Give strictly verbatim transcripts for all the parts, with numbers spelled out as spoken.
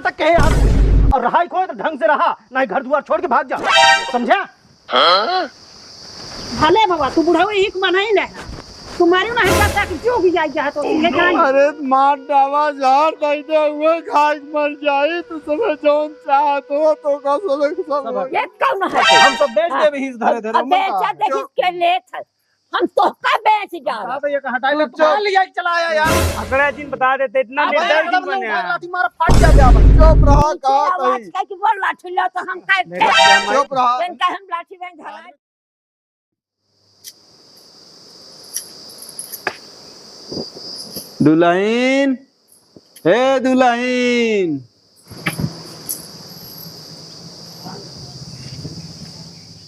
तक कहे यार, और रहा ही कोई तो ढंग से रहा, नहीं घर दुआर छोड़ के भाग जा, समझा? भले बाबा, तू बुढ़ऊ एक मनई नहीं है, तुम्हारी नहीं करता कि जो भी जाए जाए तो ये जाए। अरे मार डावा, झाड़ दे दे, वो खाए मर जाए, तो सब जौन चाहत हो तो का सब, सब ये कौन है? हम सब बेच देबे ही धरे धरे, अब बेचा देखी के लेत है। हम तोहका बेच जा। हाँ, तो ये कहाँ टाइम तो चल। चला आया यार। अगला दिन बता देते, इतना हाँ, निर्दयी भाई, क्यों बने हैं? लाठी मारा, फाट जा बे। चुप रहा, का आवाज कही? का कि बोल लाठी लो तो हम का मेरे क्या माई? चुप रहा। इनका हम लाठी में धरा। दुल्हन, ए दुल्हन,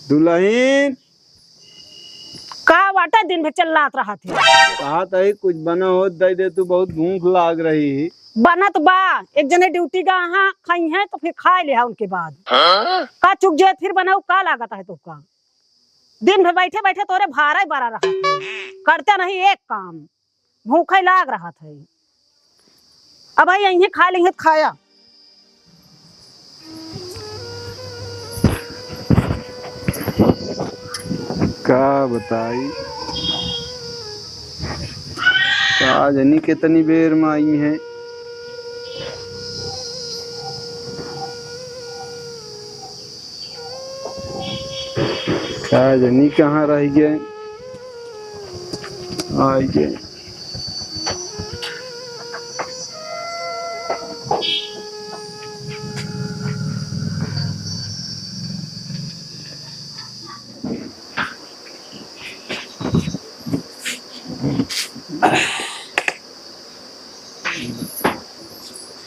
दुल्हन। का बाटे, दिन भर चिल्लात रहत है। कहा तही कुछ बना होत दे दे, तू बहुत भूख लाग रही है। बनत बा, एक जने ड्यूटी गा हाँ खाई हैं तो फिर खाए लिहा उनके बाद। हाँ? का चुक जे फिर बनाऊ, का लागत है तोका? दिन भर बैठे बैठे तोरे भारा ही बड़ा रहत है, करते नहीं एक काम। भूखे लाग रहत है। अब भाई यहीं खा लेंगे तो खाया। का बताई, का जनी कितनी बेर में आई है। का जनी कहाँ रह गए, आ गए।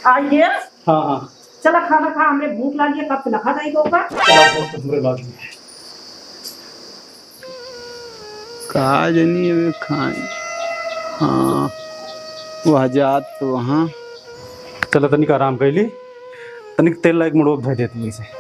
आइए। हाँ, हाँ। चला खाना खा, हमरे भूख लागी है, कब से लखा जाई तो का? चला, भूख तो हमरे लागी है। का जनी अबे खाई। हाँ, वह जात तो वहाँ। चला तनिक आराम कैली, तनिक तेल लाइक मुड़ोक धर देती वैसे।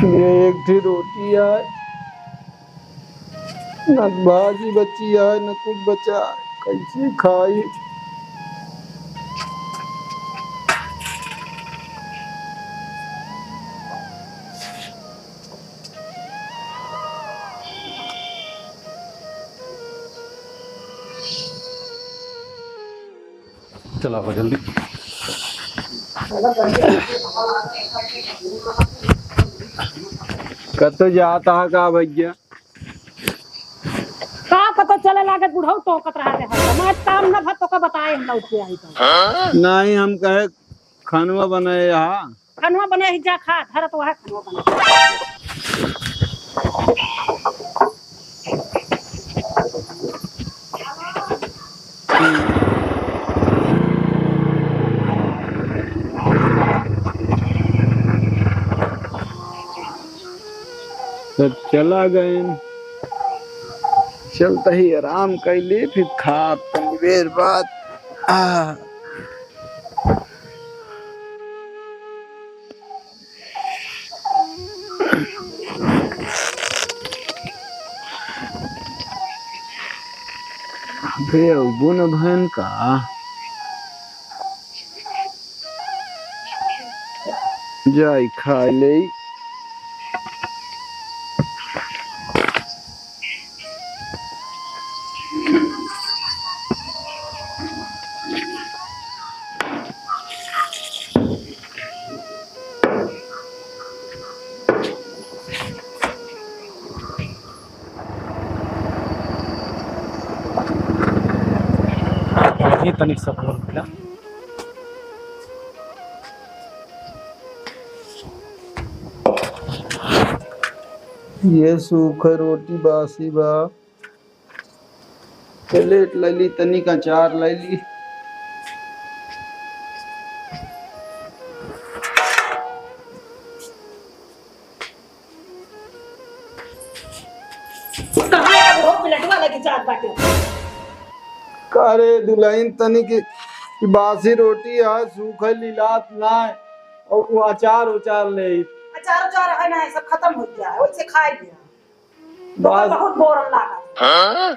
ये एक ठी रोटी आय, न भाजी बची आय, न कुछ बचा आय, कैसे खाई? चला हो जल्दी। कतो जाता है का भैया? का पता चले लागे, बुढ़ऊ टोकत रहा है। हमार काम न भा तोका बताए हम लौट के आई तो। नहीं, हम कहे खनवा बनाए यहाँ। खनवा बनाए ही जा खा, धरत वह खनवा बनाए। तब चला गए, चलता ही आराम कैले, फिर खा तनी बेर बाद। आ। अबे अउबो न भयन का? जाई खाई लेई। ये तनिक सा और मिला। ये सूखा रोटी बासी बा। प्लेट ले ली, तनिक अचार ले ली। कहाँ है वो प्लेटवा लेके जात बाटे? का रे दुलहिन, तनिक ई बासी रोटी है, सूखल लिलात ना है, और वो अचार उचार ले। अचार उचार है ना, सब खतम हो गया है, वैसे खा लिया। तो बास- बहुत बोरन लागा।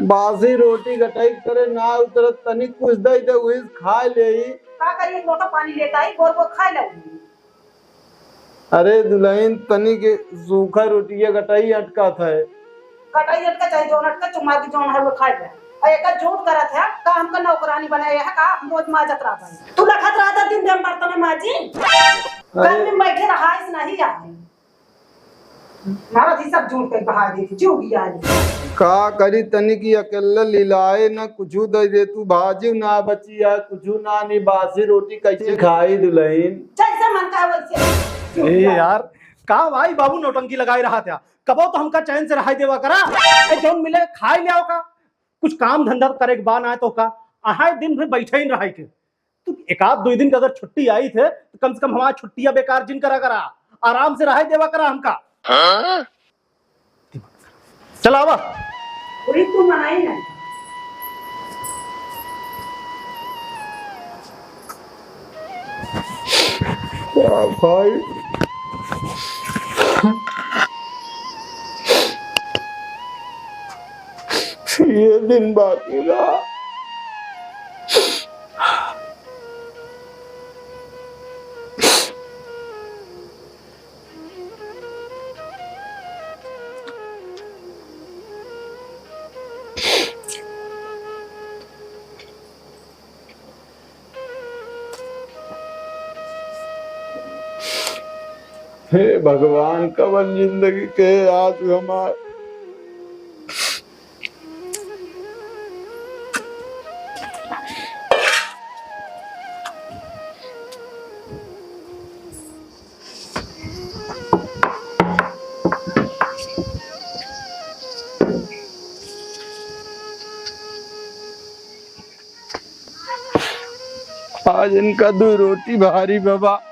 बासी रोटी गटई करे ना उतरत, तनिक कुछ दे दे, वही खा ले। का करिए, एक लोटा पानी लेता है, बोर बोर खा ले। अरे दुलहिन, तनिक सूखा रोटिया गटई अटकत है। गटई अटका चाहे जौन अटका, चुमा के जौन है वो खाए ले। और एक झूठ करत है, का हमका नौकरानी बनाए है, का हम रोज माजत रहत है। तू लखत रहत है दिन भर बर्तन माजी। अरे। घर में बैठे रहा, इस नहीं आए। मारा थी सब झूठ के बहा दी थी, चुगिया। का करी, तनिक अकेले लिलाए न कुछू दे दे तू, भाजी ना बची है, कुछू ना, नी बासी रोटी कैसे खाई दुलहिन? जैसे मन का वैसे। ए यार, का भाई बाबू नौटंकी लगाए रहा था? कबो तो हमका चैन से रहाई देवा करा। ए, जौन मिले खाई लियाओ का? कुछ काम धंधा करे के बा ना तो का? अहाई दिन भर बैठे ही रहाई के। तू एक आध दो दिन का अगर छुट्टी आई थे तो कम से कम हमारा छुट्टियां बेकार जिन करा करा, आराम से रहाई देवा करा हमका। हाँ? चला आवा। पूरी तू मनाई ना। वाह भाई, ये दिन बाकी रहा। हे भगवान, कवन जिंदगी के आज हमार। आज इनका दो रोटी भारी बाबा।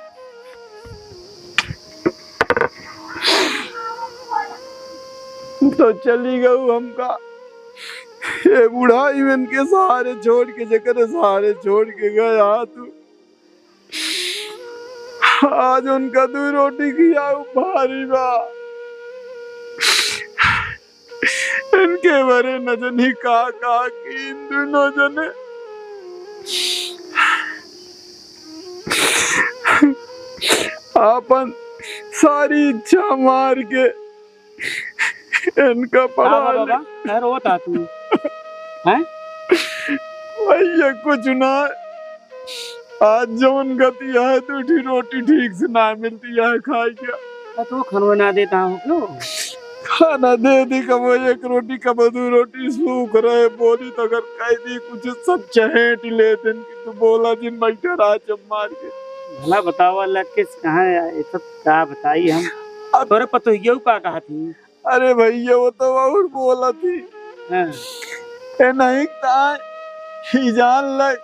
तो चली गऊ हमका ये बुढ़ाई में इनके सहारे छोड़ के, जेकरे सहारे छोड़ के गया तू। आज उनका दो रोटी खियाऊ भारी बा। इनके बरे न जनी का का की इन दोनों जने आपन सारी इच्छा मार के इनका का पढ़ा बा ले। बाबा? काहे रोवत आ तू? हैं? भैया कुछ ना, आज जवन गति है, दू ठी रोटी ठीक से ना मिलती है खाए के। तो तू खाना ना देता हो क्यों? खाना दे दी, कबो एक रोटी, कबो दो रोटी, सूख रहे, बोली तो अगर कह दी कुछ, सब चहेट लेते हैं कि तू बोला जिन बैठे रहा चुप मार के। भला बतावा लग के कहाँ है, ये सब का बताई हम? अब तोरे पतोहियो का कहा थी? अरे भैया, वो तो और बोला थी। हाँ। ए नहीं ता, ही जान लग।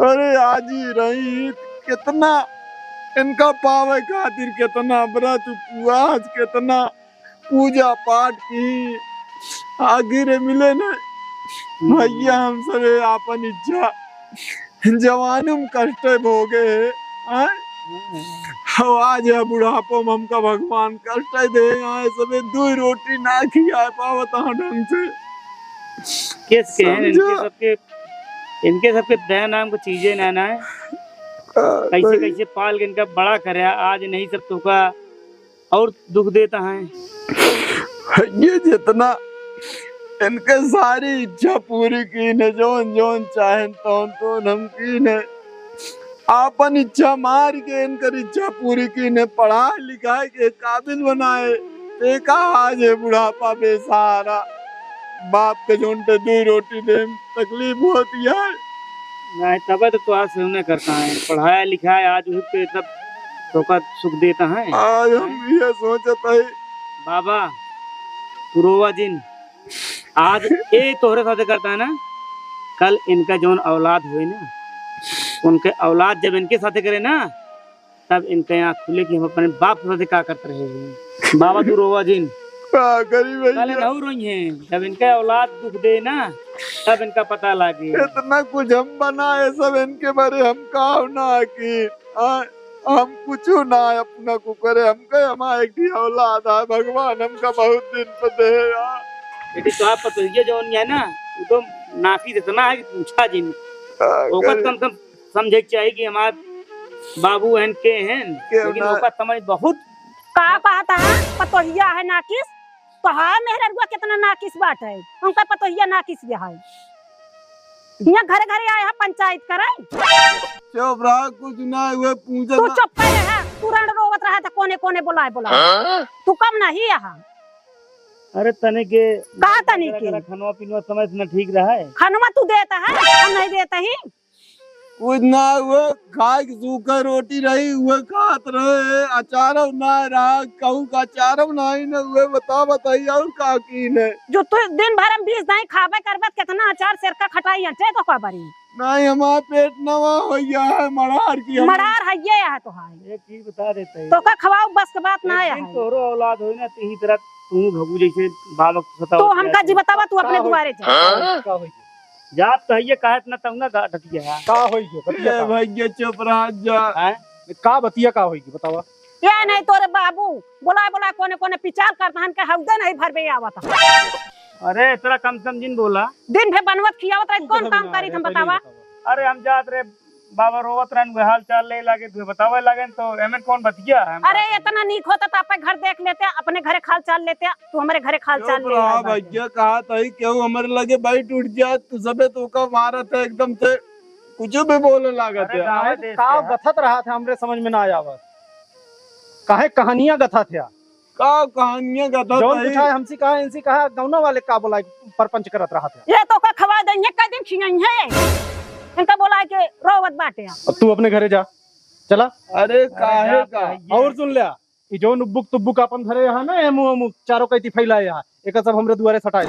अरे आज ही रही, कितना इनका पावे खातिर कितना व्रत उपवास, कितना पूजा पाठ की, आखिर मिले न। हम्म। भैया हम सबे आपन इच्छा जवानी में कष्ट भोगे हैं, आय? हम्म। अब आज है बुढ़ापो में हमका भगवान कष्ट दे, आय सबे दो रोटी ना खिया पावत हैं ढंग से। किस के हैं? इनके समझा? सबके, इनके सबके दया नाम को चीजें ना, ना है। का कैसे, कही? कैसे पाल के इनका बड़ा करे, आज नहीं सब तोका और दुख देता है। ये जितना इनके सारी इच्छा पूरी कीन है, जौन जौन चाहें तौन तौन हम कीन है। आपन इच्छा मार के इनकर इच्छा पूरी कीन है, पढ़ाए लिखाए के काबिल बनाए। ते का आज है बुढ़ापा बेसहारा, बाप के जौन पे दो रोटी दे तकलीफ होती है। नहीं, तबे तो तोहार से उन्हें करता है, पढ़ाया लिखाया आज वही पे सब तोका सुख देता है। आज हम ये सोचत है। बाबा, तू रोवा जिन, आज ये तोहरे साथे करता है ना, कल इनका जौन औलाद होई ना, उनके औलाद जब इनके साथे करे ना, तब इनके आँख खुले कि हम अपने बाप के साथे का करत रहे हैं। बाबा, तू रोवा जिन। का करी भैया? कल नहु रोई हैं, जब इनका औलाद दुख दे ना, तब इनका पता लागे। इतना कुछ हम बनाए सब इनके बारे, हम का ना की। आ, हम कुछ ना अपना को करे, हमका हमार एक ठी औलाद है, भगवान हमका बहुत दिन पे दे यार। बेटी, तो आप पतोहिया जौन है ना, वो तो नाफिज इतना है कि पूछा जिन। का ओकर करे? कम से कम समझे के चाही कि हमार बाबू हन के हन, के लेकिन ना ओकर समझ बहुत। का कहता है, पतोहिया है नाकिस? तो हाँ, मेहररुआ कितना नाकिस बाटे, उनका पतोहिया नाकिस भी है। यहाँ घरे घरे आए हैं पंचायत करे। चुप रहा, कुछ ना हुए, पूछे तू ना। चुप पे रहा, तू रण रोवत रहा था, कोने कोने बुलाए बुलाए। हाँ? तू कम नहीं यहाँ। अरे तने के का तने के? खनवा पिनवा समय से ना ठीक रहा है। खनवा तू देता है, हम नहीं देता ही। कुछ ना हुए, खाए के सूखा रोटी रही, हुए खात रहे, अचारो ना रहा, कहूँ का अचारो ना ही ना हुए, बता बताइए और का की ने। जो तू दिन भर हम बीस दाई खाबे करबत, कितना अचार सिरका खटाई अंटे तो का बरी। नहीं, हमार पेट नवा हो गया है, मड़ार की हम मड़ार है ये है तो है। एक चीज बता देते हैं। तो का खवाओ बस के बात ना एक है दिन है। तोहरो औलाद होई ना, तो यही तरह तू भगू जैसे बालक सतावत तो हमका है। जी बतावा, तू अपने का होई? दुआरे जा। हाँ? का होई? जात तो है ये, काहे इतना तंग ना गा-, डटिया है। का होई गयो? बतिया ए का? भैया चुप रह जा। हैं? का बतिया का होई गयो? बतावा। ये नहीं तोरे बाबू, बोला बोला कोने कोने पिचार करता हन के हौदे नहीं भरबे आवत है। अरे इतना कम समझिन बोला। दिन भे बनवत खियावत रहे, कौन काम करी हम बतावा? अरे हम जात रहे बाबा रोवत रहन, वे हाल चाल ले लागे, तू बतावे लागेन, तो एमे कौन बतिया है? अरे, इतना नीक होता तो आपे घर देख लेते, अपने घरे खाल चाल लेते, तू हमरे घरे खाल चाल चुप ले रहा आए बाटे। भैया, कहा तही केहू हमरे लगे बैठ उठ जात, तू सबे तो का मारत है एकदम से, कुछ भी बोले लागत अरे, है। गाँव अरे, देश का के है। गथत रहा था, हमरे समझ में ना आवत। काहे कहानियां गथत है? का कहानियां गथत जौन है? कुछ है, हमसे कहा, इनसे कहा, गौना वाले का बोला, परपंच करत रहा था। ये तो का खवा देंगे, कई दिन खियाई है। इनका बोला के रोवत बाटे। अब तू अपने घरे जा, चला। अरे, अरे, काहे जा, का? भैया। और सुन ले, ई जौन उब्बुक तुब्बुक आपन धरे यहाँ ना, एमू एमू चारों कैती फैलाए यहाँ, एका सब हमरे दुआरे सटाए।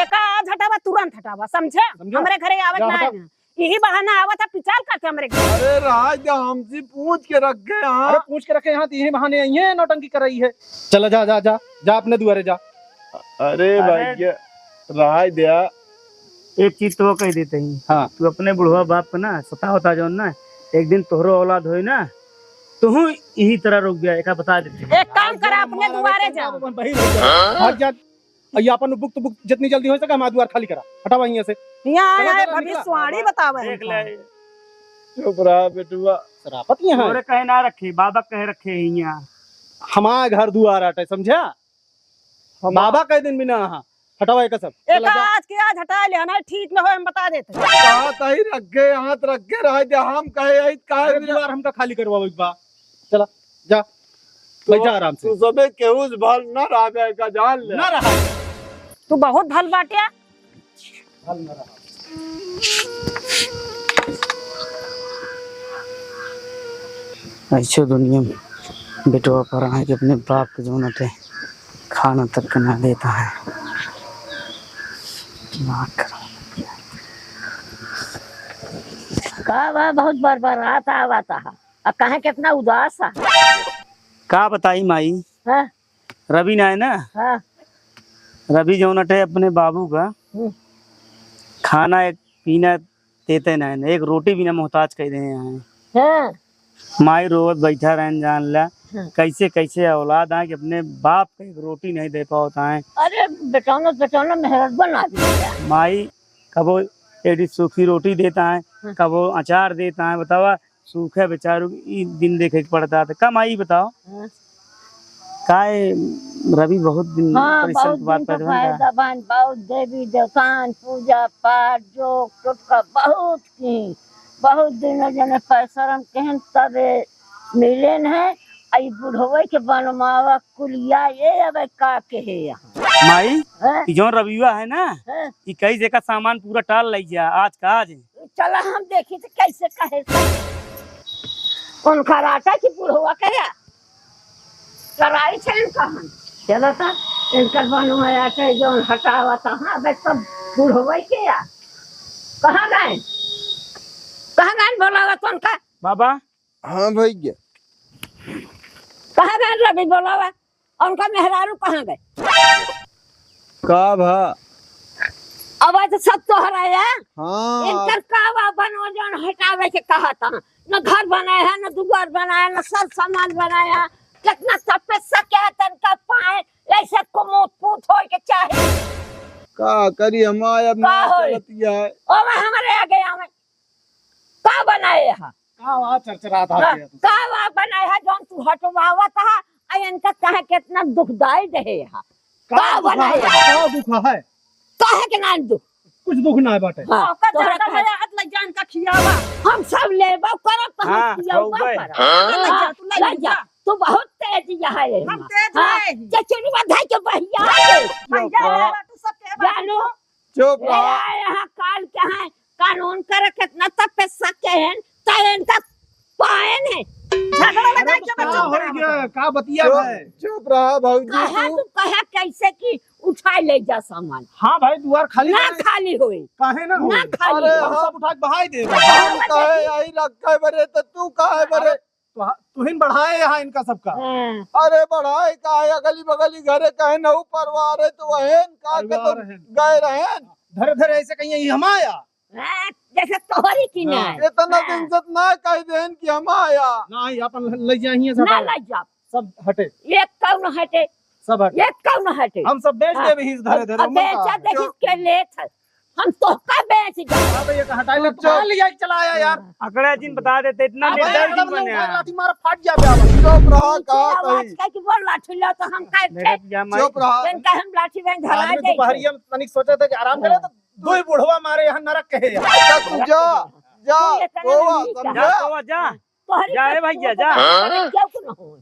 एका आज हटावा, तुरंत हटावा, समझे? समझा? हमरे घरे आवत जा, ना हटा। है। यही बहाना आवत है, पिचाल करके हमरे घर। अरे राज, हमसे पूछ के रखे हैं। अरे पूछ के रखे हैं, तो यही बहाने आई है, नौटंकी कराई है। चला जा, जा, जा, जा अपने दुआरे जा। अरे अरे। भैया, राज दया। एक चीज तो कह देते ही। हाँ। तू अपने बुढ़वा बाप को ना सतावता जौन ना, एक दिन तोहरो औलाद होई ना, तुहू यही तरह रुक गया, एका बता देते हैं। एक काम करा, अपने दुआरे जा। भाग जा। और ये आपन बुक तो बुक जितनी जल्दी हो सके हमारा द्वार खाली करा, हटावा यहाँ से। यहाँ चलो, आए चलो, निकला। भविष्यवाणी बतावे देख हमका। ले। चुप रहा बेटुआ। शराफत यहाँ है। तोरे कहे ना रखे, बाबा कहे रखे हैं यहाँ। हमारा घर दुआर आटे, समझा? हम बाबा कहे दिन बिना, हाँ, हटावा एक सब। एक चला जा। आज के आज हटा ले, नहीं ठीक न हो, हम बता देते हैं। कहा तही रखे, हाथ रखे रह जा, हम कहे यही काहे अरे बिना? द्वार हमका खाली करवाओ एक बार। चला, जा। तो बैठा आराम से। तू सबे केहू से भल ना रहबे का, जान ले। ना रहा। तू बहुत भल बाटे। भल ना रहा। ऐसे दुनिया में बेटवा पर आए कि अपने बाप के जौन अटे खाना तक के ना देता है। दिमाग खराब। का बा, बहुत बरबरात आवता है। आ काहे कितना उदास है? का बताई माई? हाँ? रवि ना है ना? हाँ। रवि जौन अटे अपने बाबू का हम्म। खाना एक पीना देते ना है, एक रोटी भी ना मोहताज कर दे हैं। हाँ। माई रोवत बैठा रहन जान ला, हाँ। कैसे कैसे औलाद आए कि अपने बाप का एक रोटी नहीं दे पावत आए। अरे बेटौना, बेटौना मेहरत बना दिया। माई कबो एडी सूखी रोटी देता है, हाँ। कबो अचार देता है, बतावा सूखे बेचारू ई दिन देखे के पड़ता। तो का माई बताओ, हाँ। काहे रवि बहुत दिन हाँ, परेशान बहुत के बाद दिन तो पैदा भइल फायदा बा। बहन, बहुत देवी देवतान पूजा पाठ जोक टोटका बहुत की, बहुत दिन जने पैसा रम केहन तबे मिलेन है। आ ई बुढ़वे के बनमावा कुलिया ये अबे का के है यहाँ? माई, हैं? ई जौन रविवा है ना, हैं? ई कई जगह सामान पूरा टाल लई जा, आज का आज। चला हम देखी तो कैसे कहे से। उनका राटा की बुढ़वा करे, कराई छे इनका हम। चला था। इनकर बनवाया थे जौन हटावत, हाँ, बे सब बुढ़वई के या। कहाँ गए? कहाँ गए बोलावत उनका? बाबा। हाँ भैया। कहाँ गए रवि बोलावा? उनका मेहरारू कहाँ गए? का भा? अब आज सब तोहरा है। हाँ। इनकर का बा बनवा जौन हटावे के कहा था? न घर बनाया है, न दुआर बनाया, न सर सामान बनाया। कितना तपस्या किया है, तनका पाए, ऐसे कुमूत पूत होए के चाहे। का करी हम, आय अब का ना होई? चलत ही है। ओ, मैं हमारे आगे आवे। का बनाए है? का वहाँ चरचरात हाँ, है? का वहाँ बनाए है, जौन तू हटवावत है, आ इनका कहे कितना दुखदाई देहे है। का का दुख बनाए है? है? का दुख है? काहे के ना दुख? कुछ दुख ना बाटे। हाँ, ओकर तोहरा ज्यादा कहे। मया हाथ लग जा, इनका खियावा। हम सब लेबो करब, तो हम हाँ, खियावा खौबे। करब। हाँ, लग जा, हाँ, तू लग लग जा। जा। तू बहुत तेज यहाँ है हम ना। तेज हाँ, नहीं। चचुरवा धई के बहिया दे। भैया, हाँ। तू सब के बात जानू, चुप ए, रहा। यहाँ काल के हैं, कानून करे कितना तपस्या के हैं, तो इनका पाए नहीं। झगड़ा अरे लगा तो के का बच्चा हो बना गया? दे। का बतिया चुप, है? चुप रहा भौजी कहा तू। तू कहा कैसे कि उठा ले जा सामान। हाँ भाई, दुआर खाली ना करे। खाली होए। काहे ना ना होए? खाली अरे होए। हम हाँ। सब उठा के बहाई दे। हम कहे यही रखे बरे तो तू काहे बरे? अरे तो हा-, तुहिन बढ़ाए यहाँ इनका सबका। हाँ। अरे बढ़ाए का है, अगली बगली घरे कहे नहु परिवार है तो वहेन का के परिवार तो है। गए रहेन। धरे धरे ऐसे कहिए, "ई हम आया।" हाँ, जैसे तोहरी की ना हाँ। है। इतना हाँ। दिन से ना कह देन कि हम आया। नहीं, अपन ले जाइए सब। ना ले जाओ। सब हटे। एक कौन हटे? सब हटे। एक कौन हटे? हम सब बेच हाँ। देबे ही धरे धरे, अब मन का बेचा है? देखी के लेत है। हम तोहका बेच दे। हाँ भैया, तो हटाई ले, चुप। कहाँ ले जाके चला आया यार? अकड़ा जिन बता देते, इतना अबे, निर्दयी एकदम जिन बने उठा हैं। लाठी मार, फाट गया बे आवाज। चुप रहा, नीचे कहा आवाज कही। का कि बोल लाठी लो तो हम काहे देखत खेत? जा माई। चुप रहा। इनका हम लाठी में धरा अरे, दे। दोपहरिया में तनिक सोचा था कि आराम करे, तो दो ही बुढ़वा मारे यहाँ नरक कहे यार। अच्छा, तू जा, जा, तू इतना गोवा, नहीं समझा? जा, गोवा, जा। तोहरी जा, ए के भैया, जा। तोहरे केहू के न हो।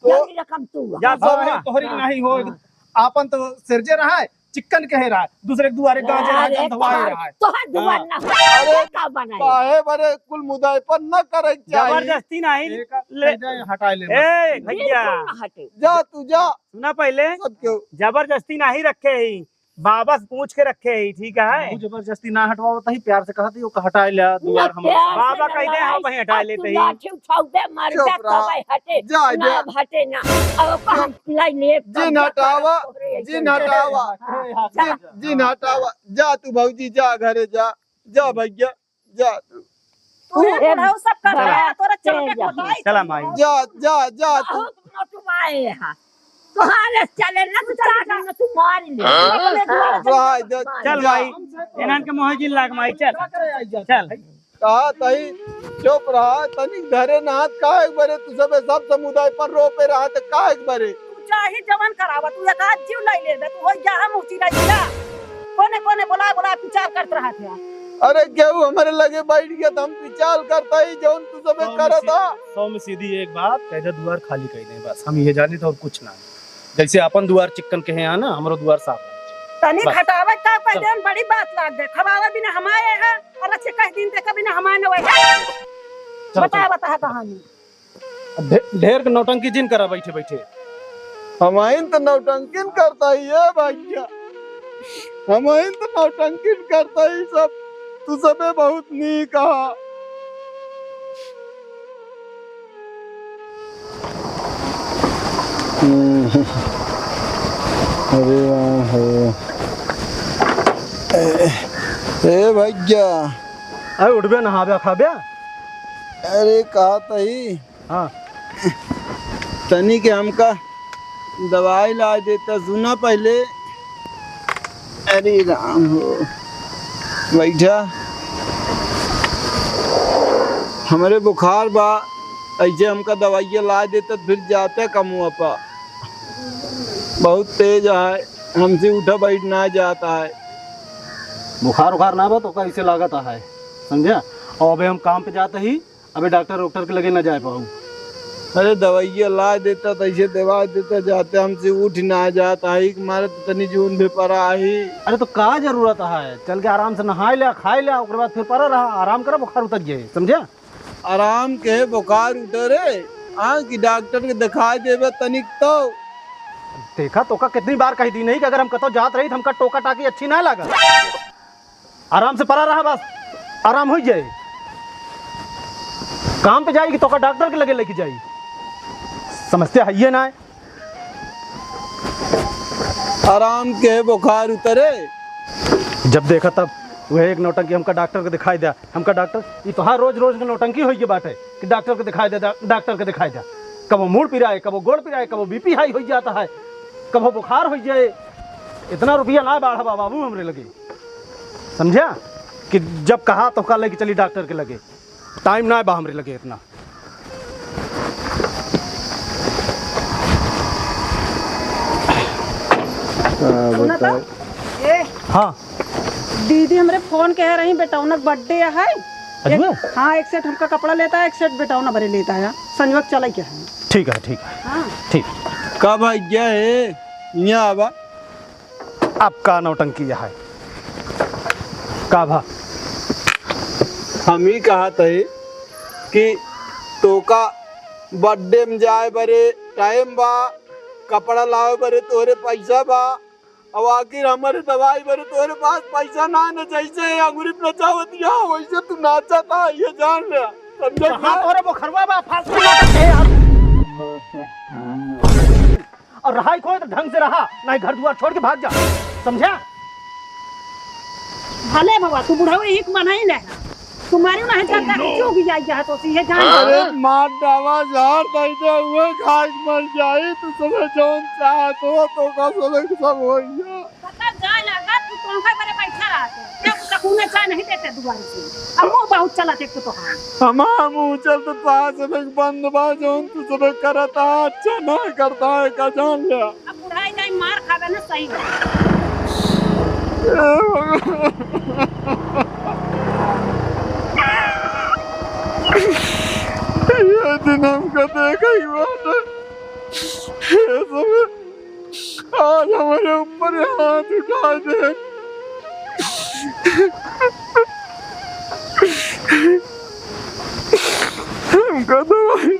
तो जल्दी रकम तू आ। जा, हाँ, सोमा। तोहरी हाँ। नहीं हो। हाँ। आपन तो सिरजे रहा है, चिकन कहे रहा है, दूसरे के दुआरे गांजे रहा है, अरे, गंधवाए तोहर, रहा है। तोहर दुआर हाँ। ना हो। अरे, ये का बनाई? काहे बरे कुल मुदाई पर न करे के चाहिए। जबरदस्ती नहीं, एक ले। हटाए ले ए, बस। भैया। बिल्कुल ना हटे। जा तू जा। सुना पहले, सब क्यों? जबरदस्ती नहीं रखे ही। बाबा से पूछ के रखे ही, ठीक है? तू जबरदस्ती ना हटवावत ही, प्यार से कहत ही, ओका हटाए ला, ना, दुआर हम प्यार से बाबा ना कह दे, लड़ाई, हम वहीं हटाए अब तू लेते ही। लाठी उठाओ दे, मर चुप जा, रहा। तबे हटे। जा, ना, जा। अब हटे ना। अब ओका हम लाई ले, जिन तब जा हटावा, तोहरे जिन ऐसे हटावा, हाँ, जा। जिन, जिन हटावा। जा तू भौजी, जा घरे जा, जा भैया। जा तू। तू ए, बुढ़ऊ सब कर चला। रहा है, तोरा चल चला के जा। कोठाई चला कर माई। दिया। जा, जा, जा तू। बहुत मोटू आए हैं। तोहारे चले ना तो चार दिन में तू मार ले। हाँ? अपने दुआरे चल रहा है, जा, जा। चल माई, इन्हन के मोहे जिन लाग माई, चल। चल। कहा तही चुप रहा, तनिक धरे ना हाथ, काहे के बरे तू सबे सब समुदाय पर रो पे रहा त काहे के बरे? तू चाहे जवन करावा, तू एक आध जीव लाई ले बे, तू हो जा हम उची लाई जा। कोने कोने बोला बोला विचार करत रहा थे। अरे केहू हमरे लगे बैठ गया त हम विचार करता ही जौन तू सबे सौ में करत सी-, हा। सौ में सीधी एक बात कह दे, दुआर खाली कह दे बस, हम ये जानी तो और कुछ ना। जैसे अपन दुआर चिक्कन के हैं ना, हमरो दुआर साफ है। तनी बस। घटावे का कह चल। दे, बड़ी बात लाग गए, खवावे बिना हम आए हैं और अच्छे कह दिन ते कभी ना हम आए ना वही। चल, बता, चल। बता कहानी। ढे-, ढेर के नौटंकी जिन करा बैठे बैठे। हमाइन तो नौटंकिन करता ही है भैया, हमाइन तो नौटंकिन करता ही सब। तू सबे बहुत नीक हा। अरे वाह हो। ए, ए भैया। अरे उठबे नहाबे खाबे। अरे कहा तही। हाँ। तनी के हमका दवाई ला देता, सुना पहले। अरे राम हो, बैठा। हमरे बुखार बा, ऐसे हमका दवाइया ला देता, फिर जाते कमुआ पा। बहुत तेज है, हमसे उठा बैठ ना जाता है। बुखार उखार ना बा तो कैसे लागत है, समझा? और अबे हम काम पे जाते ही अबे डॉक्टर वॉक्टर के लगे ना जाए पाऊ। अरे दवाइया ला देता, तैसे दवा देता, जाते हमसे उठ ना जात, आई के मारे तो तनी जून भी पड़ा आई। अरे तो का जरूरत है, चल के आराम से नहाए ले, खाए ले, ओकरे बाद फिर पड़ा रहा, आराम करा, बुखार उतर जाए, समझा? आराम के बुखार उतरे, हाँ, कि डॉक्टर के दिखाई देबे तनिक तो। देखा, तोका कितनी बार कही दी नहीं कि अगर हम कतौ जात रही तो हमका टोका टाकी अच्छी ना लागा। आराम से परा रहा बस, आराम होइ जाए। काम पे जाई कि तोका डॉक्टर के लगे लेके जाई, समझते है ये ना है। आराम के बुखार उतरे। जब देखा तब वह एक नौटंकी, "हमका डॉक्टर के दिखाई द्या, हमका डॉक्टर।" ये तो हर रोज रोज के नौटंकी होइ गई बाटे कि डॉक्टर के दिखाई द्या, डॉक्टर के दिखाई द्या। कबो मूड़ पिराए, कबो गोड़ पिराए, कबो बीपी हाई होइ जाता है, कबो बुखार होइ जाए। इतना रुपया ना बाढ़ा बा बाबू हमरे लगे, समझा? कि जब कहा तो का लेके चली डॉक्टर के लगे, टाइम ना बा हमरे लगे इतना। का सुना तो? बताए? ए, हाँ। दीदी हमरे फोन कहे रही, बेटौना के बर्थडे है। अजूबे? एक, हाँ, एक सेट हमका कपड़ा लेता है, एक सेट बेटौना बरे लेता है। संजोग चले क्या है? ठीक है, ठीक है। हाँ। ठीक। कब आइया है? यहाँ आवा। अब का नौटंकी है? का भा? हम ही कहत है कि तोका बर्थडे में जाए बरे टाइम बा, कपड़ा लावे बरे तोहरे पैसा बा, अब आखिर हमरे दवाई बरे तोहरे पास पैसा ना है, न जैसे अंगुरी पे नचावत यहाँ वैसे तू नाचा था, ये जान ले, समझे? कहाँ तोरे बोखरवा बा, फालतू नाटक है यार। और रहाई खोए तो ढंग से रहा, नहीं घर दुआर छोड़ के भाग जा, समझा? भले बाबा, तू बुढ़ऊ एक बनाई ले। तुम्हारी वहाँ जाता कि चूक जाई जा तो सीधे जान। अरे मार डावा झाड़ दई दे, उहे घास मर जाई, तू सबे जौन चाहत हो, तो का सबे सब होई है। पता जाए लगा, तू कौन सा बरे बैठा रहते। जब तक उन्हें चाय नहीं देते दुआरे से। अब मुंह बहुत चला देख तो हाँ। हमार मुंह चल तो पास में बंद बा, जौन तू सबे करता, अच्छा ना करता है, का जान ले। अब बुढ़ाई जाई मार खावे ना सही में। ये दिन हमका देखा ही बात है। ये सब आज हमारे ऊपर हाथ उठा दे। हमका दवाई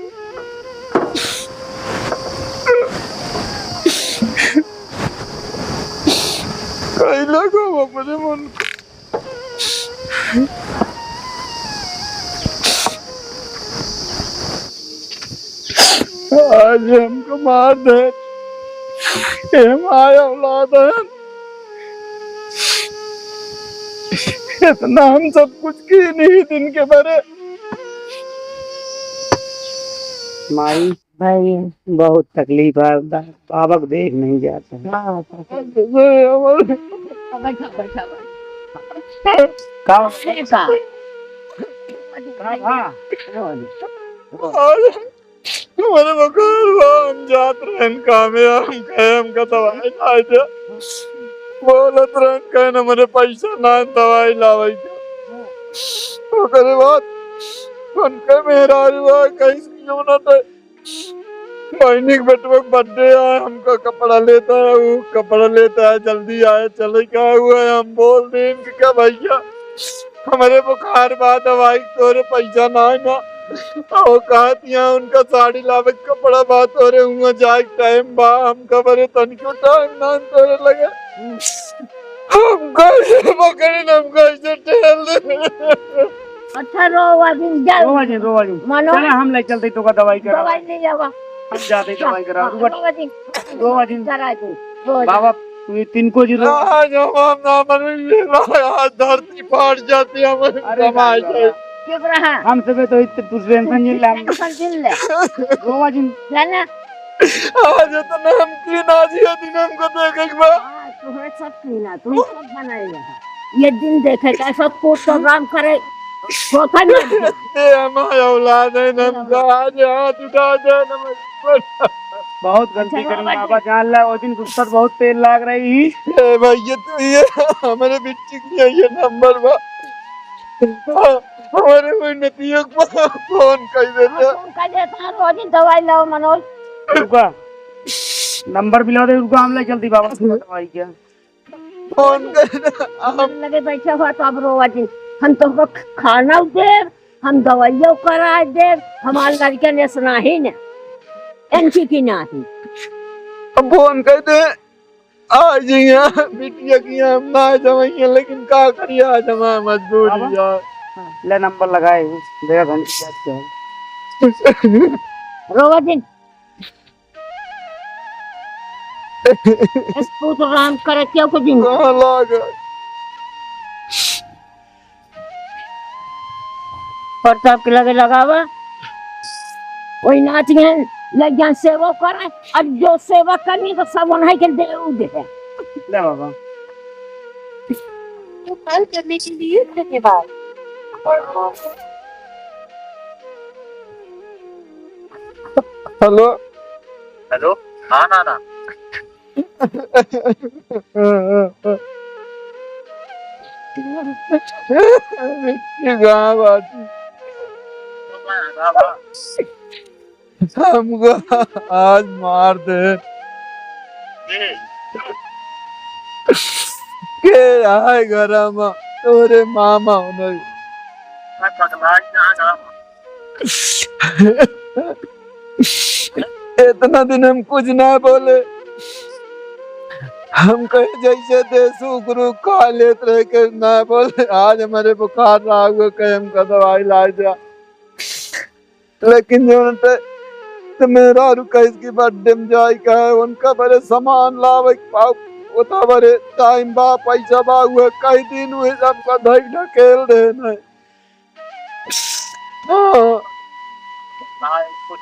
कैला को अपने मन को। आज हमको मार दे, ये हमारे औलाद है। इतना हम सब कुछ की नहीं दिन के बरे। माई, भाई, बहुत तकलीफ है, बा-, बाबा को देख नहीं जाता। हाँ, बैठा, बैठा, बैठा। का? का? का भा? हमारे बकार बा, हम जात रहन कामे, हम कहे हमका दवाई लाए दे। बोलत रहन, कहे न, "मेरे पैसा ना है दवाई लावे के।" ओकरे बाद उनके मेहरारू बा, कहीं से क्यों ना थे। बहिनी के बेटवा के बर्थडे आए, हमका कपड़ा लेता है, वो कपड़ा लेता है, जल्दी आए, चले क्या हुआ है? हम बोल दें कि क्या भैया, हमरे बुखार बा, दवाई तोरे पैसा ना है ना। और कहत यहाँ उनका साड़ी लावे के कपड़ा बा, तोरे हुआ जाए टाइम बा, हमका बरे तनिको टाइम ना तोरे लगे। हम कैसे पकड़े, हम कैसे ठेल दे? अच्छा, रोवा जिन, जा। रोवा जिन, रोवा जिन। मानो। चला, हम ले चलते तोका दवाई करा। दवाई ले जावा। हम जाते जा, दवाई करा। हाँ, रुका। रोवा जिन। रोवा जिन। करा तू। रोवा जिन। बाबा, तू ये तीन को जी रो। आज हम, हम ना मरे, ये ला, आज धरती फाट जाती है, हमारे अरे कमाई ना, जाए। चुप रहा। हम सबे तो इत-, तू टेंशन जिन ले, हम टेंशन जिन ले। रोवा जिन। जाना। आज इतना हम की ना जिया दिन हमको देखे के बा। हाँ, तुम्हें सब पीना, तुम सब बनाए रहा। ये दिन देखे का सब कुछ प्रोग्राम करे, होता नहीं। ये हमारे औलाद है, नमका आज हाथ उठा दे, नमस्कार। बहुत गलती अच्छा, करी बाबा बाबा, जी। जान ला, वो दिन गुस्सा बहुत तेल लाग रही। ए भैया, तू ये हमारे बिट्टी की ये नंबर बा। हमारे कोई नतिया को फोन कर देता। फोन कर देता, रोज ही दवाई लाओ मनोज। रुका, नंबर मिला दे, रुका, हम ले चलती बाबा से दवाई क्या। फोन कर हम लगे बैठा हुआ तो अब रोवा जी, हम तुमको खाना देब, हम दवाइयों करा देब, हमारे लड़के ने सुना ही ना, इनकी की नाही। फोन कर दे, आ जइया, बिटिया की हम ना जमाइया, लेकिन का करिया, आज हमार मजबूरी बाबा। यार। ले नंबर लगाए, देखा घंटी क्या है। रोवा दिन। इस पूत राम करे क्यों को दिन। कहाँ लागा? प्रताप के लगे लगावा, वही नाच में लग जान सेवा करे, और जो सेवा करनी तो सब उन्हीं के देऊ दे। ले बाबा। तो कॉल करने के लिए धन्यवाद। हेलो। हेलो, हाँ नाना। ये गाँव बाटी। हमको आज मार दे। के आए घर में? तोरे मामा हो नहीं। इतना दिन हम कुछ ना बोले, हम कहे जैसे देसू गुरु खा लेत रहे के ना बोले। आज हमारे बुखार रहा हुआ, कहे हमका दवाई ला जा। लेकिन जौन ते, ते मेहरारू कहिस कि बर्थडे में जाए का है, उनका बरे सामान लावे के पाऊ, ओता बरे टाइम बा, पैसा बा, उहे कई दिन उहे हमका धई ढकेल रहे नहीं। हाँ। हाँ, कुछ।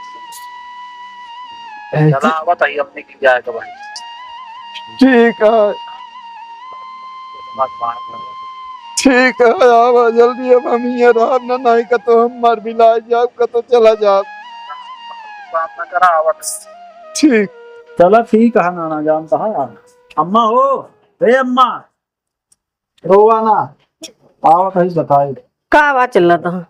ऐसे चला, आवत है, अपने की जाए तो भाई। ठीक है। मत मार। ठीक है, आवा जल्दी, अब हम यहाँ रहब ना, नहीं का तो हम मर भी ला जाब, का तो चला जाब। बात ना करा, आवत। ठीक। चला ठीक है, नाना जान कहा। अम्मा हो, हे अम्मा। रोवा ना, आवत है बताई। का आवाज चल रहा था?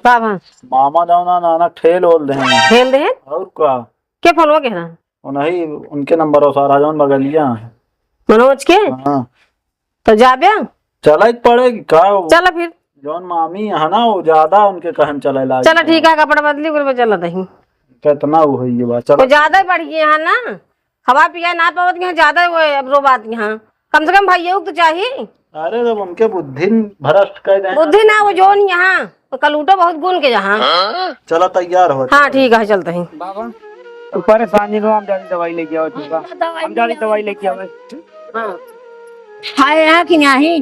का बा? मामा जाओ ना, नाना ठेल ओल दे हैं। ठेल दे हैं? और का? के फोनवा के ना? वो नहीं, उनके नंबर हो सारा जौन बगलिया है। मनोज के? हाँ। तो जाबे? चला ही पड़ेगी का वो? चला फिर। जौन मामी है ना, वो ज्यादा उनके कहम चले लाग चला गया। ठीक है, कपड़ा बदली, ओकरे बाद चला दही। कितना वो है ये बात? चला। वो ज्यादा बढ़ गए हैं ना। खवा पिया ना पावत के यहाँ ज्यादा वो अब रोबात के यहाँ। कम से कम भाइयों को तो चाही। अरे, जब उनके बुद्धि भ्रष्ट कर दें। बुद्धि ना, वो जौन यहाँ, वो कलूटो बहुत गुण के यहाँ। चला, तैयार हो। हाँ, ठीक है, चलते हैं। बाबा, तू परेशानी लो, हम जाली दवाई लेके आओ, ठीक है? हम जाली दवाई लेके आओ। हाँ। है यहाँ कि नहीं?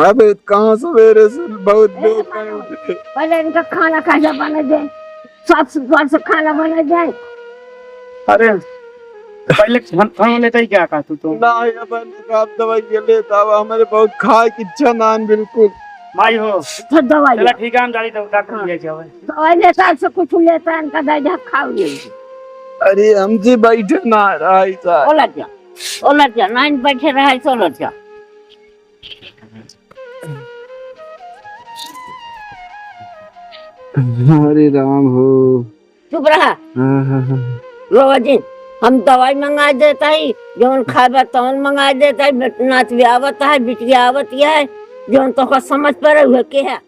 अबे कहाँ सवेरे से बहुत देर से उठे। पहले इनका खाना कैसे बने दे, साफ सुथरा से खाना बने दे। अरे, पहले खान-, खाना लेता ही क्या कहा तू तो? ना, ये बंद कर, आप दवाई ये लेता हुआ, हमारे बहुत खाए की इच्छा नान बिल्कुल। माई हो। तो दवाई चला ले। ठीक है, हम जाली दवा, डॉक्टर हाँ। ले जाओ। दवाई लेता है, से कुछ लेता है, इनका दे दे, खाओ ये। अरे, हम जी बैठे ना रहा है, सर। ओलट जा, ओलट जा, ना बैठे रहा है, ओलट जा। हरे राम हो। चुप रहा। हाँ, हाँ, हाँ। रोवा जी, हम दवाई मंगाए देता ही, जौन खाबा तौन मंगाए देता ही, बेट-, नात भी आवत है, बिटिया आवत है, जौन तोहका समझ पड़े उहे के है।